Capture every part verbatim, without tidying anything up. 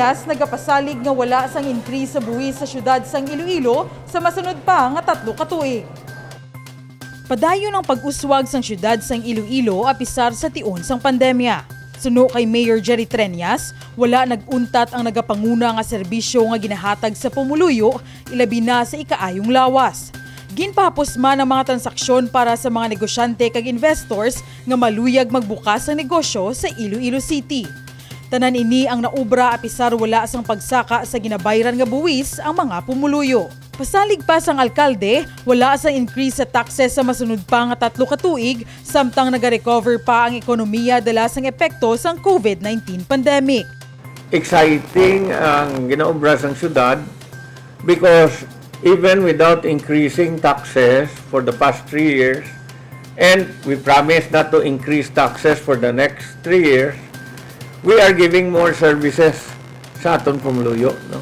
As nagapasalig nga wala sang increase sa buwis sa siyudad sang Iloilo sa masunod pa nga tatlo ka tuig. Padayon ang pag-uswag sang siyudad sang Iloilo apisar sa tion sang pandemya. Suno kay Mayor Jerry Treñas, wala nag-untat ang nagapanguna nga serbisyo nga ginahatag sa pumuluyo, ilabi na sa ikaayong lawas. Ginpahapos man ang mga transaksyon para sa mga negosyante kag investors nga maluyag magbukas ang negosyo sa Iloilo City. Tanan ini ang naobra apisar wala sang pagsaka sa ginabayran nga buwis ang mga pumuluyo. Pasalig pa sang alkalde, wala sang increase sa taxes sa masunod pa nga tatlo ka tuig, samtang nagarecover pa ang ekonomiya dala sang epekto sang covid nineteen pandemic. Exciting ang ginaobra sang syudad because even without increasing taxes for the past three years, and we promise not to increase taxes for the next three years, we are giving more services sa aton pumuluyo. No?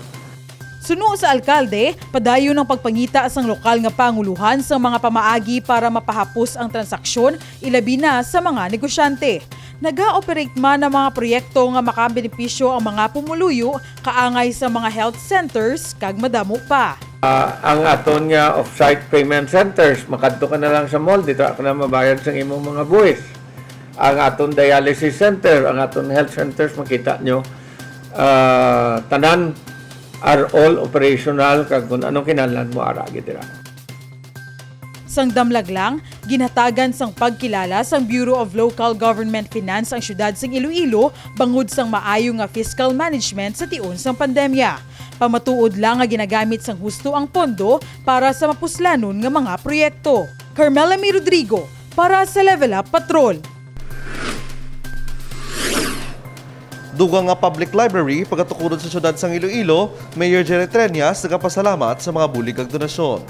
Suno sa alkalde, padayon ang pagpangita sang lokal nga panguluhan sang mga pamaagi para mapahapos ang transaksyon, ilabi na sa mga negosyante. Naga-operate man ang mga proyekto nga makabenepisyo ang mga pumuluyo, kaangay sa mga health centers, kag madamo pa. Ah, ang aton nga off-site payment centers, makadto ka na lang sa mall, dito ka na mabayad sa imong mga buwis. Ang aton dialysis center, ang aton health centers, makita nyo, ah, tanan are all operational, kag kung anong kinahanglan mo, ara gid dira. Sang damlag lang, ginhatagan sang pagkilala sang Bureau of Local Government Finance ang siyudad sang Iloilo bangod sang maayo nga fiscal management sa tion sang pandemya. Pamatuod lang nga ginagamit sang husto ang pondo para sa mapuslanon nga mga proyekto. Carmela May Rodrigo, para sa Level Up Patrol. Dugang nga public library pagatukuron sa siyudad sang Iloilo, Mayor Jerry Treñas nagapasalamat sa mga bulig kag donasyon.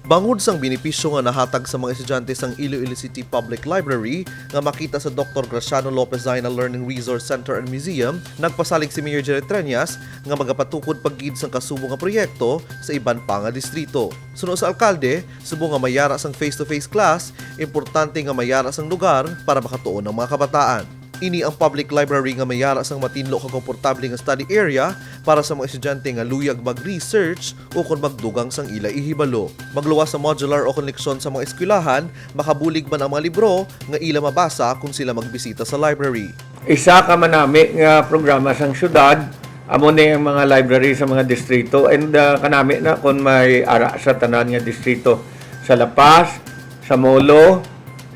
Bangod sang benepisyo nga nahatag sa mga estudyante sang Iloilo City Public Library nga makita sa Doctor Graciano Lopez Zaina Learning Resource Center and Museum, nagpasalig si Mayor Jerry Treñas nga magapatukod pa gid sang kasubo nga proyekto sa iban pa nga distrito. Suno sa alkalde, subong nga may ara sang face-to-face class, importante nga may ara sang lugar para makatuon ang mga kabataan. Ini ang public library nga may ara sang matinlo kag komportable nga study area para sa mga estudyante nga luyag mag-research ukon magdugang sang ila ihibalo. Magluwas sa modular o koneksyon sa mga eskwelahan, makabulig man ang mga libro nga ila mabasa kon sila magbisita sa library. Isa ka manami nga programa sang syudad, amo ni ang mga library sa mga distrito, and ah, kanami na kon may ara sa tanan nga distrito, sa La Paz, sa Molo,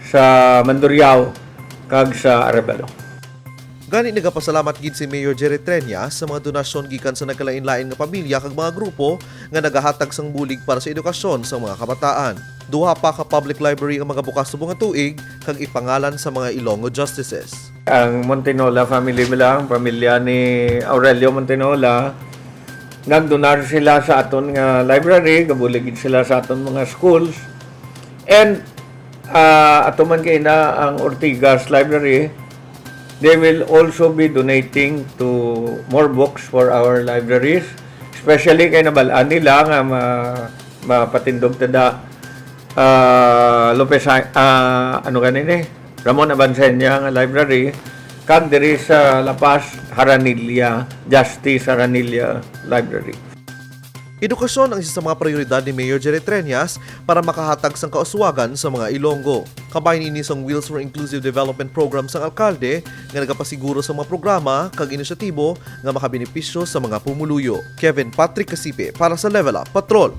sa Mandurriao, kag sa Arevalo. Gani nagapasalamat gid si Mayor Jerry Treñas sa mga donasyon gikan sa nagkalain-lain nga pamilya kag mga grupo nga nagahatag sang bulig para sa edukasyon sang mga kabataan. Duha pa ka public library ang magabukas subong nga tuig kag ipangalan sa mga Ilonggo Justices. Ang Montenola family, bala, ang pamilya ni Aurelio Montenola, nagdonar sila sa aton nga library, gabulig gid sila sa aton mga schools. And ah, ato man kay na ang Ortigas Library, they will also be donating to more books for our libraries, especially kay nabal-an nila nga ma mapatindog ta da ah, Lopez Hi- ah, ano gani ni Ramon Abanseña nga library, kag diri sa La Paz, Haranilla, Justice Haranilla Library. Edukasyon ang isa sa mga prioridad ni Mayor Jerry Treñas para makahatag sang kauswagan sa mga Ilonggo. Kabahin ini sang Wheels for Inclusive Development Program sang alkalde nga nagapasiguro sa mga programa kag inisyatibo nga makabenepisyo sa mga pumuluyo. Kevin Patrick Casipe para sa Level Up Patrol.